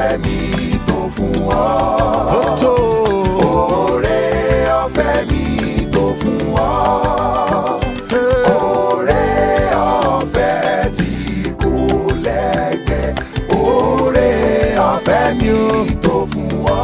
Ọ̀fẹ́ mi tó fún ọ. Ó tó. Oore ọ̀fẹ́ mi tó fún ọ. Oore ọ̀fẹ́ tí kò lẹ́gbẹ́. Oore ọ̀fẹ́ mi tó fún ọ.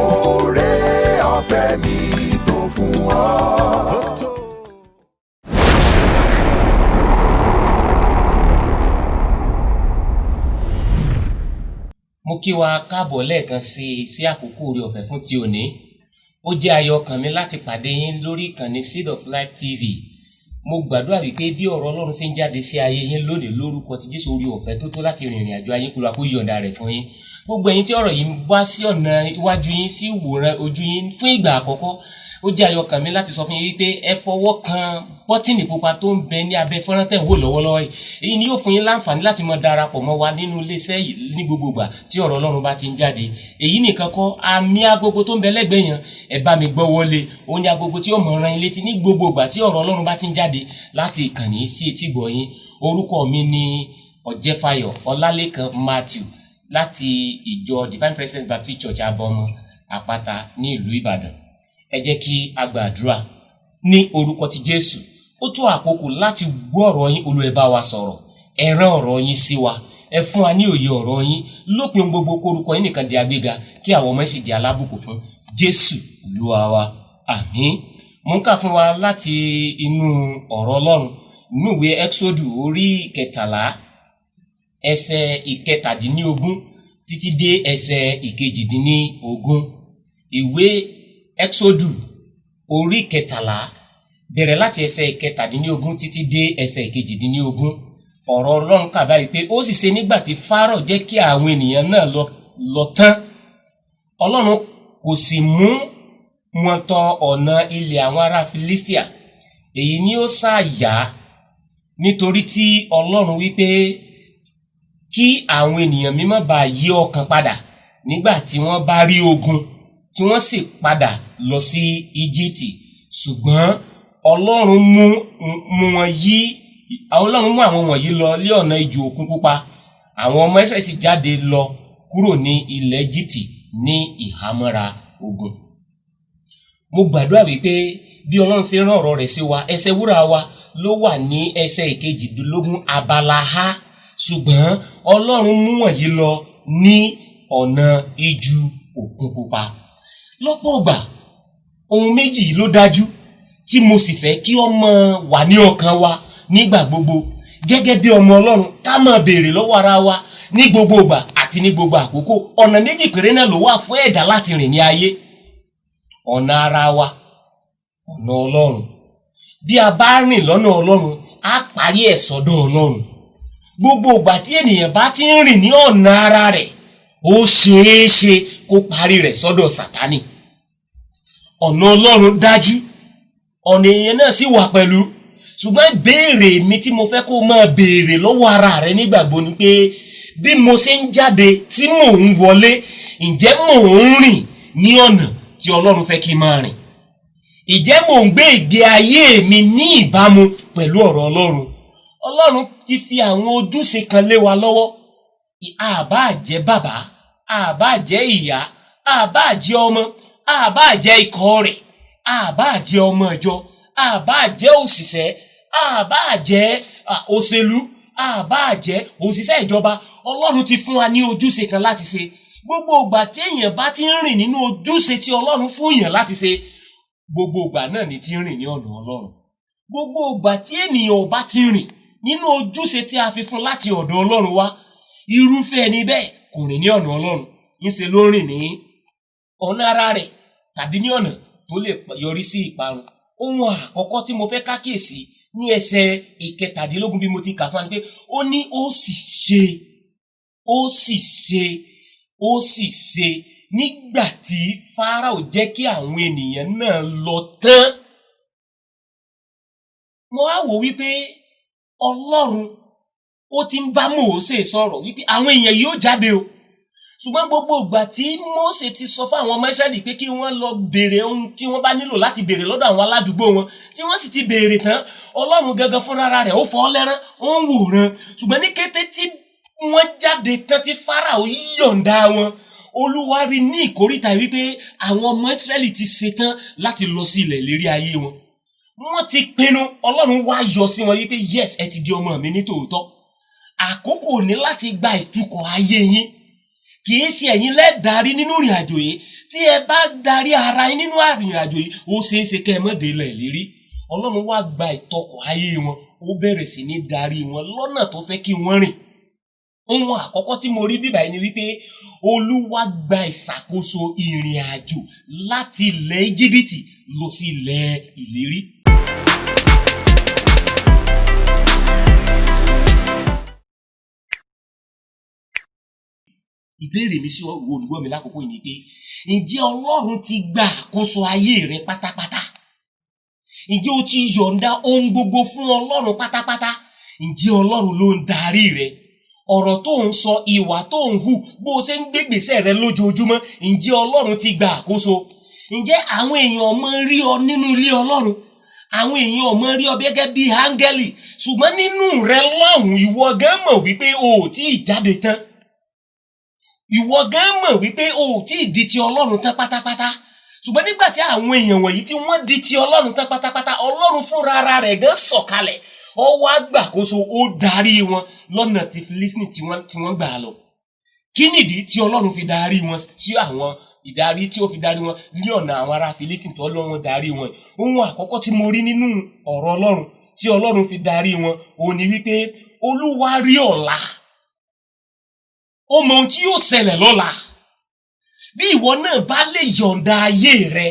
Oore ọ̀fẹ́ mi tó fún ọ. Ó tó. Mo kí wa káàbọ̀ lẹ́ẹ̀kan sí i sí àkókò oore ọ̀fẹ́ fún ti òní. Ó jẹ́ ayọ̀ ọkàn mi láti pàdé yín lórí ìkànnì Seed of Life TV. Mo gbàdúrà wípé bí ọ̀rọ̀ Ọlọ́run ṣe ń jáde sí ayé yín lónìí, lórúkọ ti Jésù, oore ọ̀fẹ́ tó tó láti rìnrìn àjò ayé kúrò kó yọ̀ǹda rẹ̀ fún yín. Gbogbo ẹ̀yin tí ọ̀rọ̀ yìí ń wá sí ọ̀nà iwájú yín, sí ìwòran ojú yín fún ìgbà àkọ́kọ́, ó jẹ́ ayọ̀ ọkàn mi láti sọ fún yín wípé ẹ fọwọ́ kan bọ́tìnì pupa tó ń bẹ ní abẹ́ fọ́nrán tẹ̀ ń wò lọ́wọ́lọ́wọ́ yìí. Èyí ni yóò fún yín láǹfààní láti máa darapọ̀ mọ́ wa nínú iléeṣẹ́ yìí ní gbogbo ìgbà tí ọ̀rọ̀ Ọlọ́run bá ti ń jáde. Èyí nìkan kọ́, àmì agogo tó ń bẹ lẹ́gbẹ̀ẹ́ yẹn, ẹ bá mi gbọ́ wọlé. Òun ni agogo tí ó mọ̀ ran yín létí ní gbogbo ìgbà tí ọ̀rọ̀ Ọlọ́run bá ti ń jáde láti ìkànnì sí etígbọ̀ọ́ yín. Orúkọ mi ni Ọ̀jẹ̀fayọ̀ Ọlálékan Matthew láti ìjọ Divine Presence Baptist Church, Abọ́mọ Àpáta ní ìlú Ìbàdàn. Ẹ jẹ́ kí a gbàdúrà ní orúkọ ti Jésù. Ó tó àkókò láti gbọ́ ọ̀rọ̀ yín. Olúwa, ẹ bá wa sọ̀rọ̀, ẹ rán ọ̀rọ̀ yín sí wa, ẹ fún wa ní òye ọ̀rọ̀ yín. Lópin gbogbo, korúkọ yín nìkan di agbéga, kí àwọn ọmọ sì di alábùkún fún. Jésù Olúwa wa, àmín. Mo ń kà fún wa láti inú ọ̀rọ̀ Ọlọ́run nínú ìwé Ẹ́xódù, orí 13, ẹsẹ̀ 17 títí dé ẹsẹ̀ 18. Ìwé Ẹ́xódù, orí 13, bẹ̀rẹ̀ láti ẹsẹ̀ 17 títí dé ẹsẹ̀ 18. Ọ̀rọ̀ Ọlọ́run kà báyìí pé, ó sì ṣe nígbà tí Fáráò jẹ́ kí àwọn ènìyàn náà lọ tán, Ọlọ́run kò sì mú wọn tọ ọ̀nà ilẹ̀ àwọn ará Filistia. Èyí ni ó ṣàyà nítorí tí Ọlọ́run wípé kí àwọn ènìyàn mi má bàa yí ọkàn padà nígbà tí wọ́n bá rí ogun, tí wọ́n sì padà lọ sí Íjíbítì. Ṣùgbọ́n Ọlọ́run mú wọn yí, Ọlọ́run mú àwọn wọ̀nyí lọ lé ọ̀nà ijù Òkun Pupa. Àwọn ọmọ Ísírẹ́lì sì jáde lọ kúrò ní ilẹ̀ Íjíbítì ní ìhámọ́ra ogun. Mo gbàdúrà wípé bí Ọlọ́run ṣe rán ọ̀rọ̀ rẹ̀ sí wa, ẹsẹ̀ wúrà wa ló wà ní ẹsẹ̀ 18, abala ha: ṣùgbọ́n Ọlọ́run mú wọ̀nyí lọ ní ọ̀nà ijù Òkun Pupa. Lọ́pọ̀ ìgbà, ohun méjì yìí ló dájú tí mo sì fẹ́ kí ọmọ wà ní ọkàn wa nígbà gbogbo gẹ́gẹ́ bí ọmọ Ọlọ́run, ká máa béèrè lọ́wọ́ ara wa ní gbogbo ìgbà àti ní gbogbo àkókò. Ọ̀nà méjì péré náà ló wà fún ẹ̀dá láti rìn ní ayé: ọ̀nà ara wa, ọ̀nà Ọlọ́run. Bí a bá rìn lọ́nà Ọlọ́run, á parí ẹ̀ sọ́dọ̀ Ọlọ́run. Gbogbo ìgbà tí ènìyàn bá ti ń rìn ní ọ̀nà ara rẹ̀, ó ṣeé ṣe kó parí rẹ̀ sọ́dọ̀ Sátánì. Ọ̀nà Ọlọ́run dájú, ọ̀nà èèyàn náà sì wà pẹ̀lú. Ṣùgbọ́n ìbéèrè mi tí mo fẹ́ kó máa béèrè lọ́wọ́ ara rẹ nígbàgbọ́ ni pé, bí mo ṣe ń jáde tí mò ń wọlé, ǹjẹ́ mò ń rìn ní ọ̀nà tí Ọlọ́run fẹ́ kí n máa rìn? Ìjẹ́ mò ń gbé ìgbé ayé mi ní ìbámu pẹ̀lú ọ̀rọ̀ Ọlọ́run? Ọlọ́run ti fi àwọn ojúṣe kan lé wa lọ́wọ́. Àbá jẹ́ bàbá, àbá jẹ́ ìyá, àbá jẹ́ ọmọ, àbá jẹ́ ikọ̀ rẹ̀, àbá jẹ́ ọmọ ìjọ, àbá jẹ́ òṣìṣẹ́, àbá jẹ́ òṣèlú, àbá jẹ́ òṣìṣẹ́ ìjọba, Ọlọ́run ti fún wa ní ojúṣe kan láti ṣe. Gbogbo ìgbà tí èèyàn bá ti ń rìn nínú ojúṣe tí Ọlọ́run fún èèyàn láti ṣe, gbogbo ìgbà náà ni ti ń rìn ní ọ̀nà Ọlọ́run. Gbogbo ìgbà tí ènìyàn ò bá ti rìn nínú ojúṣe tí a fi fún láti ọ̀dọ̀ Ọlọ́run wá, irúfẹ́ ẹni bẹ́ẹ̀ kò rìn ní ọ̀nà Ọlọ́run. Ńṣe ló ń rìn ní ọ̀nà ara rẹ̀ tàbí ní ọ̀nà tó lè yọrí sí ìparun. Ohun àkọ́kọ́ tí mo fẹ́ ká kíyèsí ní ẹsẹ̀ 17, bí mo ti kà fún wa, ni pé ó ní, ó sì ṣe, ó sì ṣe, ó sì ṣe nígbà tí Fáráò jẹ́ kí àwọn ènìyàn náà lọ tán. Mo wá wò wípé Ọlọ́run ó ti ń bá Mósè sọ̀rọ̀ wípé àwọn èèyàn yóò jáde o. Ṣùgbọ́n gbogbo ìgbà tí Mósè ti sọ fún àwọn ọmọ Ísírẹ́lì pé kí wọ́n lọ béèrè ohun tí wọ́n bá nílò láti béèrè lọ́dọ̀ àwọn aládùúgbò wọn, tí wọ́n sì ti béèrè tán, Ọlọ́run gangan fúnra rẹ̀ ó fọ́ lẹ́rán, ó ń wòran. Ṣùgbọ́n ní kété tí wọ́n jáde tán tí Fáráò yọ̀ǹda wọn, Olúwa rí ní ìkóríta wípé àwọn ọmọ Ísírẹ́lì ti ṣetán láti lọ sí ilẹ̀ ìlérí ayé wọn. Wọ́n ti pinnu. Ọlọ́run wá yọ sí wọn wípé, "Yes, ẹ ti di ọmọ mi ní tòótọ́. Àkókò ní láti gba ìtukọ̀ ayé yín. Kì í ṣe ẹ̀yin lẹ́ darí nínú ìrìn àjò yìí. Tí ẹ bá darí ara yín nínú ìrìn àjò yìí, ó ṣeé ṣe kẹ́ ẹ má dé ilẹ̀ ìlérí." Ọlọ́run wá gba ìtọkọ̀ ayé wọn, ó bẹ̀rẹ̀ sí ní darí wọn lọ́nà tó fẹ́ kí wọ́n rìn. Ohun àkọ́kọ́ tí mo rí bíbá yìí ni wípé Olúwa gba ìṣàkóso ìrìn àjò láti ilẹ̀ Íjíbítì lọ sí ilẹ̀ ìlérí. Ìbéèrè mi sí olùgbọ́ mi lákòókò yìí ni pé, ǹjẹ́ Ọlọ́run ti gba àkóso ayé rẹ pátápátá? Ǹjẹ́ o ti yọ̀ǹda ohun gbogbo fún Ọlọ́run pátápátá? Ǹjẹ́ Ọlọ́run ló ń darí rẹ? Ọ̀rọ̀ tó ń sọ, ìwà tó ń hù, bó o ṣe ń gbégbèsè rẹ lójoojúmọ́, ǹjẹ́ Ọlọ́run ti gba àkóso? Ǹjẹ́ àwọn èèyàn mọ rí ọ nínú ilé Ọlọ́run? Àwọn èèyàn mọ rí ọ gẹ́gẹ́ bí áńgẹ́lì, ṣùgbọ́n nínú rẹ lọ́hùn, ìwọ gan mọ̀ wípé o ò tí ì jáde tán. Ìwọ gan mọ̀ wípé o ò tí ì di ti Ọlọ́run tán pátápátá. Ṣùgbọ́n nígbà tí àwọn èèyàn wọ̀nyí tí wọ́n di ti Ọlọ́run tán pátápátá, Ọlọ́run fúnra ara rẹ̀ gan sọ̀kalẹ̀, ó wá gbàkóso, ó darí wọn lọ́nà tí Fílístínì tí wọ́n gbà lọ. Kí nìdí tí Ọlọ́run fi darí wọn sí àwọn ìdarí tí ó fi darí wọn ní ọ̀nà àwọn ará Fílístínì tó Ọlọ́run darí wọn? Ohun àkọ́kọ́ tí mo rí nínú ọ̀rọ̀ Ọlọ́run tí Ọlọ́run fi darí wọn òun ni wípé Olúwa rí ọ̀la, ó mọ ohun tí yóò ṣẹlẹ̀ lọ́la. Bí ìwọ náà bá lè yọ̀ǹda ayé rẹ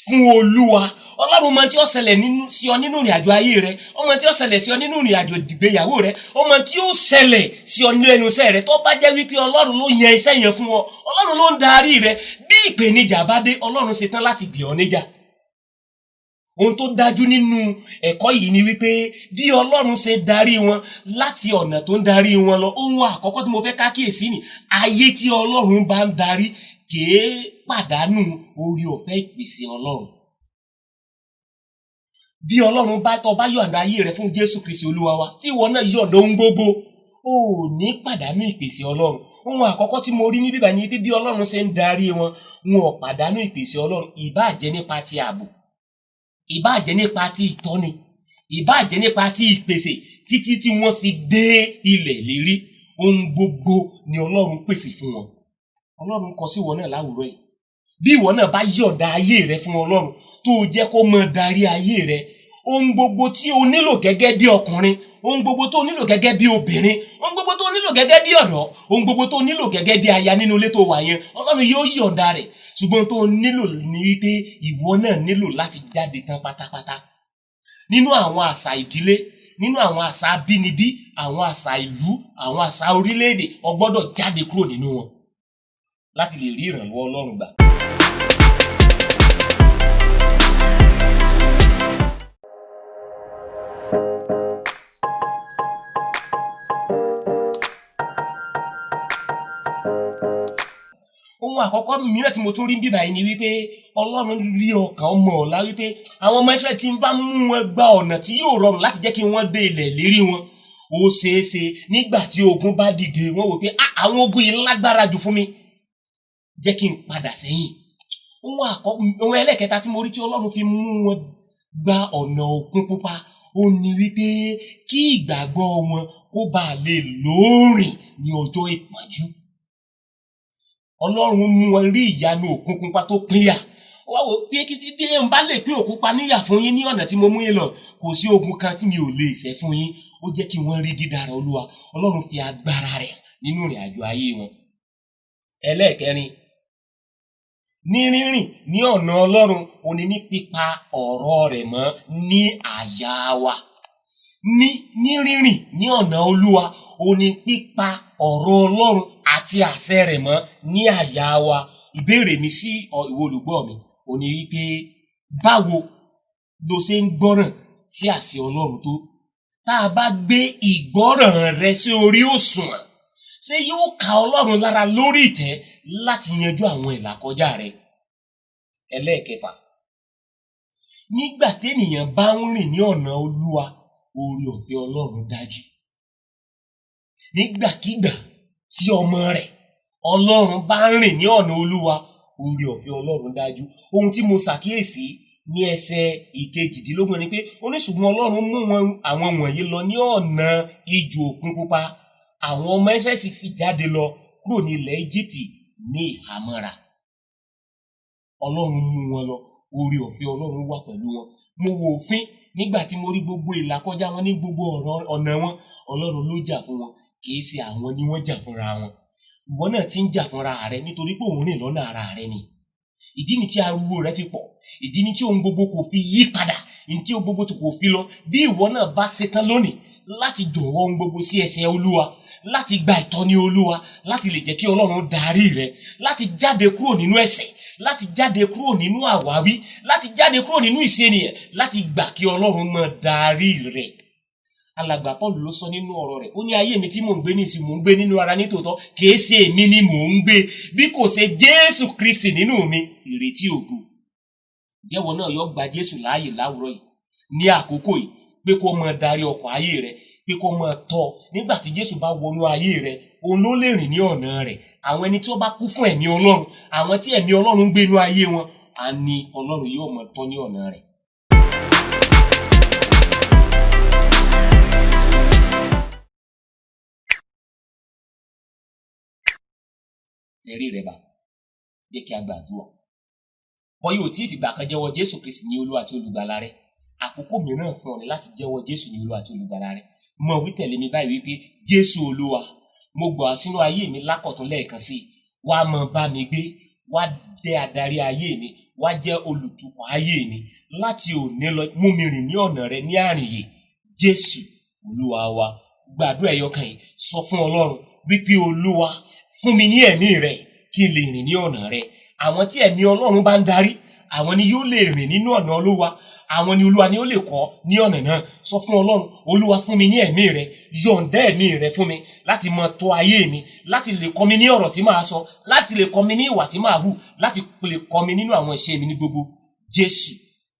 fún Olúwa, Ọlọ́run mọ tí ó ṣẹlẹ̀ sí ọ nínú ìrìn àjò ayé rẹ, ó mọ tí ó ṣẹlẹ̀ sí ọ nínú ìrìn àjò ìgbéyàwó rẹ, ó mọ tí ó ṣẹlẹ̀ sí ọ nínú iṣẹ́ rẹ. Tó bá jẹ́ wípé Ọlọ́run ló yan iṣẹ́ yẹn fún ọ, Ọlọ́run ló ń darí rẹ, bí ìpèníjà bá dé, Ọlọ́run ṣetán láti gbè ọ́ níjà. Ohun tó dájú nínú ẹ̀kọ́ yìí ni wípé bí Ọlọ́run ṣe darí wọn láti ọ̀nà tó ń darí wọn lọ, ohun àkọ́kọ́ tí mo fẹ́ ká kíyèsí ni, ayé tí Ọlọ́run bá ń darí kìí pàdánù oore ọ̀fẹ́ ìpèsè Ọlọ́run. Bí Ọlọ́run bá tọ́ bá yọ̀ǹda ayé rẹ fún Jésù Kristi Olúwa wa, tí ìwọ náà yọ̀ǹda ohun gbogbo, o ò ní pàdánù ìpèsè Ọlọ́run. Ohun àkọ́kọ́ tí mo rí ní bíbá ni pé bí Ọlọ́run ṣe ń darí wọn, wọn ò pàdánù ìpèsè Ọlọ́run. Ìbáà jẹ́ nípa ti ààbò, ìbáà jẹ́ nípa ti ìtọ́ni, ìbáà jẹ́ nípa ti ìpèsè, títí tí wọ́n fi dé ilẹ̀ ìlérí, ohun gbogbo ni Ọlọ́run pèsè fún wọn. Ọlọ́run kọ sí ìwọ náà láwùrọ̀ yìí. Bí ìwọ náà bá yọ̀ǹda ayé rẹ fún Ọlọ́run, tó o jẹ́ kó mọ darí ayé rẹ, ohun gbogbo tí o nílò gẹ́gẹ́ bí ọkùnrin, ohun gbogbo tó o nílò gẹ́gẹ́ bí obìnrin, ohun gbogbo tó o nílò gẹ́gẹ́ bí ọ̀dọ́, ohun gbogbo tó o nílò gẹ́gẹ́ bí aya nínú ilé tó wà yẹn, Ọlọ́run yóò yọ̀ǹda rẹ̀. Ṣùgbọ́n tó o nílò ní wípé ìwọ náà nílò láti jáde tán pátápátá nínú àwọn àṣà ìdílé, nínú àwọn àṣà abínibí, àwọn àṣà ìlú, àwọn àṣà orílẹ̀-èdè. O gbọ́dọ̀ jáde kúrò nínú wọn láti lè rí ìrànlọ́wọ́ Ọlọ́run gbà. Ohun àkọ́kọ́ mìíràn tí mo tún rí bíbá yìí ni wípé Ọlọ́run rí ọkàn ọmọ ọ̀la wípé àwọn ọmọ Ísírẹ́lì tí ń bá mú wọn gba ọ̀nà tí yóò rọrùn láti jẹ́ kí wọ́n dé ilẹ̀ ìlérí wọn, ó ṣeé ṣe nígbà tí ogun bá dìde, wọ́n wò pé àwọn ogun yìí lágbára jù fún mi, jẹ́ kí n padà sẹ́yìn. Ohun ẹlẹ́kẹta tí mo rí tí Ọlọ́run fi mú wọn gba ọ̀nà òkun pupa, ó ní wípé kí ìgbàgbọ́ wọn kó bàa lè lóòrìn ní ọjọ́ ìpọ́njú. Ọlọ́run mú wọn rí ìyanu òkun pupa tó pínyà. Ó wá wò pé kí bí n bá lè pín òkun pa níyà fún yín ní ọ̀nà tí mo mú yín lọ, kò sí ogun kan tí mi ò lè ṣẹ́ fún yín. Ó jẹ́ kí wọ́n rí dídára Olúwa. Ọlọ́run fi agbára rẹ̀ nínú ìrìn àjò ayé wọn. Ẹlẹ́ẹ̀kẹrin, ní rírìn ní ọ̀nà Ọlọ́run, ó ní ní pípa ọ̀rọ̀ rẹ̀ mọ́ ní àyà wa. Ní rírìn ní ọ̀nà Olúwa, ó ní pípa ọ̀rọ̀ Ọlọ́run àti àṣẹ rẹ̀ mọ́ ní àyà wa. Ìbéèrè mi sí ìwọ olùgbọ́ mi, ó ní wípé báwo lo ṣe ń gbọ́ràn sí àṣẹ Ọlọ́run tó? Tá a bá gbé ìgbọ́ràn rẹ sí orí òṣùwọ̀n, ṣé yóò ka Ọlọ́run lára lórí ìtẹ́ láti yanjú àwọn ìlàkọjá rẹ. Ẹlẹ́ẹ̀kẹfà, nígbà ténìyàn bá ń rìn ní ọ̀nà Olúwa, oore ọ̀fẹ́ Ọlọ́run dájú. Nígbàkigbà tí ọmọ rẹ̀ Ọlọ́run bá ń rìn ní ọ̀nà Olúwa, oore ọ̀fẹ́ Ọlọ́run dájú. Ohun tí mo ṣàkíyèsí ní ẹsẹ̀ 18 ni pé ó ní ṣùgbọ́n Ọlọ́run mú àwọn wọ̀nyí lọ ní ọ̀nà ijù òkun pupa. Àwọn ọmọ Éfésì sì jáde lọ kúrò ní ilẹ̀ Íjíbítì ní ìhámọ́ra. Ọlọ́run mú wọn lọ, oore ọ̀fẹ́ Ọlọ́run wà pẹ̀lú wọn. Mo wo òfin nígbà tí mo rí gbogbo ìlàkọjá wọn ní gbogbo ọ̀nà wọn. Ọlọ́run ló jà fún wọn, kì í ṣe àwọn ni wọ́n jà fúnra wọn. Ìwọ náà ti ń jà fúnra rẹ nítorí pé òun rìn lọ́nà ara rẹ ni. Ìdí ni tí ariwo rẹ fi pọ̀, ìdí ni tí ohun gbogbo kò fi yí padà, ìdí tí ohun gbogbo kò fi lọ. Bí ìwọ náà bá ṣetán lónìí láti jọ̀wọ́ ohun gbogbo sí ẹsẹ̀ Olúwa, láti gba ìtọ́ni Olúwa, láti lè jẹ́ kí Ọlọ́run darí rẹ, láti jáde kúrò nínú ẹ̀ṣẹ̀, láti jáde kúrò nínú àwáwí, láti jáde kúrò nínú ìṣe ènìyàn, láti gbà kí Ọlọ́run máa darí rẹ. Alàgbà Paul ló sọ nínú ọ̀rọ̀ rẹ̀, ó ní ayé mi tí mò ń gbé nísìn, mò ń gbé nínú ara nítòótọ́, kìí ṣe èmi ni mò ń gbé, bí kò ṣe Jésù Kristi nínú mi, ìrètí ògo. Jẹ́wọ́ náà yọ gba Jésù láàyè láwùrọ̀ yìí ní àkókò yìí, pé kó máa darí ọkọ̀ ayé rẹ, pé kó máa tọ́. Nígbà tí Jésù bá wọnú ayé rẹ, òun ló lè rìn ní ọ̀nà rẹ̀. Àwọn ẹni tí ó bá kú fún ẹ̀mí Ọlọ́run, àwọn tí ẹ̀mí Ọlọ́run ń gbé inú ayé wọn, á ní Ọlọ́run yóò máa tọ́ ní ọ̀nà rẹ̀. Tẹrí rẹ bá, jẹ́ kí a gbàdúrà. Wọ́n yóò tí ì fìgbà kan jẹ́wọ́ Jésù Kristi ní Olúwa àti Olùgbàlà rẹ. Àkókò mìíràn fún ọ ní láti jẹ́wọ́ Jésù ní Olúwa àti Olùgbàlà rẹ. Mọ̀ wí tẹ̀lé mi báyìí wípé Jésù Olúwa, mo gbà wá sínú ayé mi lákọ̀tún lẹ́ẹ̀kan sí i. Wá máa bá mi gbé, wá jẹ́ adarí ayé mi, wá jẹ́ olùtukọ̀ ayé mi. Láti òní lọ, mú mi rìn ní ọ̀nà rẹ ní àrìnyè. Jésù Olúwa wa. Gbàdúrà ẹyọkan yìí, sọ fún Ọlọ́run wípé Olúwa, fún mi ní ẹ̀mí rẹ kí n lè rìn ní ọ̀nà rẹ. Àwọn tí ẹ̀mí Ọlọ́run bá ń darí, àwọn ni yóò lè rìn nínú ọ̀nà Olúwa, àwọn ni Olúwa ni ó lè kọ́ ní ọ̀nà náà. Sọ fún Ọlọ́run, Olúwa fún mi ní ẹ̀mí rẹ, yọ̀ǹda ẹ̀mí rẹ fún mi láti máa tọ́ ayé mi, láti lè kọ́ mi ní ọ̀rọ̀ tí màá sọ, láti lè kọ́ mi ní ìwà tí màá hù, láti lè kọ́ mi nínú àwọn ìṣe mi ní gbogbo. Jésù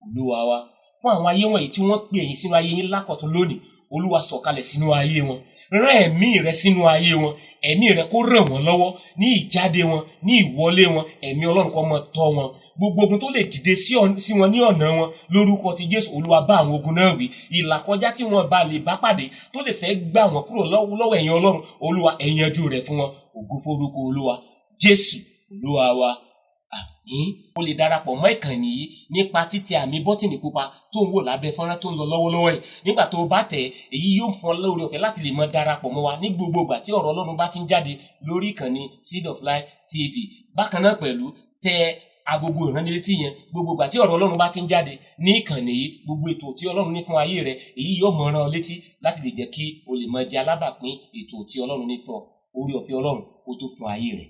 Olúwa wa. Fún àwọn ayé wọ̀nyí tí wọ́n pè yín sínú ayé yín lákọ̀tún lónìí, Olúwa sọ̀kalẹ̀ sínú ayé wọn, rán ẹ̀mí rẹ sínú ayé wọn, ẹ̀mí rẹ kó ràn wọ́n lọ́wọ́ ní ìjáde wọn, ní ìwọlé wọn, ẹ̀mí Ọlọ́run kó máa tọ́ wọn. Gbogbo ogun tó lè dìde sí wọn ní ọ̀nà wọn lórúkọ ti Jésù, Olúwa bá àwọn ogun náà wí. Ìlàkọjá tí wọ́n bá lè bá pàdé tó lè fẹ́ gbà wọ́n kúrò lọ́wọ́ ẹ̀yìn Ọlọ́run, Olúwa ẹ yanjú rẹ̀ fún wọn. Ògo forúkọ Olúwa. Jésù Olúwa wa. Àmín. O lè darapọ̀ mọ́ ìkànnì yìí nípa títẹ àmì bọ́tìnì pupa tó ń wò lábẹ́ fọ́nrán tó ń lọ lọ́wọ́lọ́wọ́ yìí. Nígbà tó o bá tẹ̀, èyí yóò fún ọ lóore ọ̀fẹ́ láti lè mọ darapọ̀ mọ́ wa ní gbogbo ìgbà tí ọ̀rọ̀ Ọlọ́run bá ti ń jáde lórí ìkànnì Seed of Life TV. Bákan náà pẹ̀lú, tẹ agogo ìránnilétí yẹn gbogbo ìgbà tí ọ̀rọ̀ Ọlọ́run bá ti ń jáde ní ìkànnì yìí, gbogbo ètò tí Ọlọ́run ní fún ayé rẹ, èyí yóò mọ rán ọ létí láti lè jẹ́ kí o lè mọ jẹ́ alábàápín ètò tí Ọlọ́run ní fún ọ. Oore ọ̀fẹ́ Ọlọ́run kó tó fún ayé rẹ.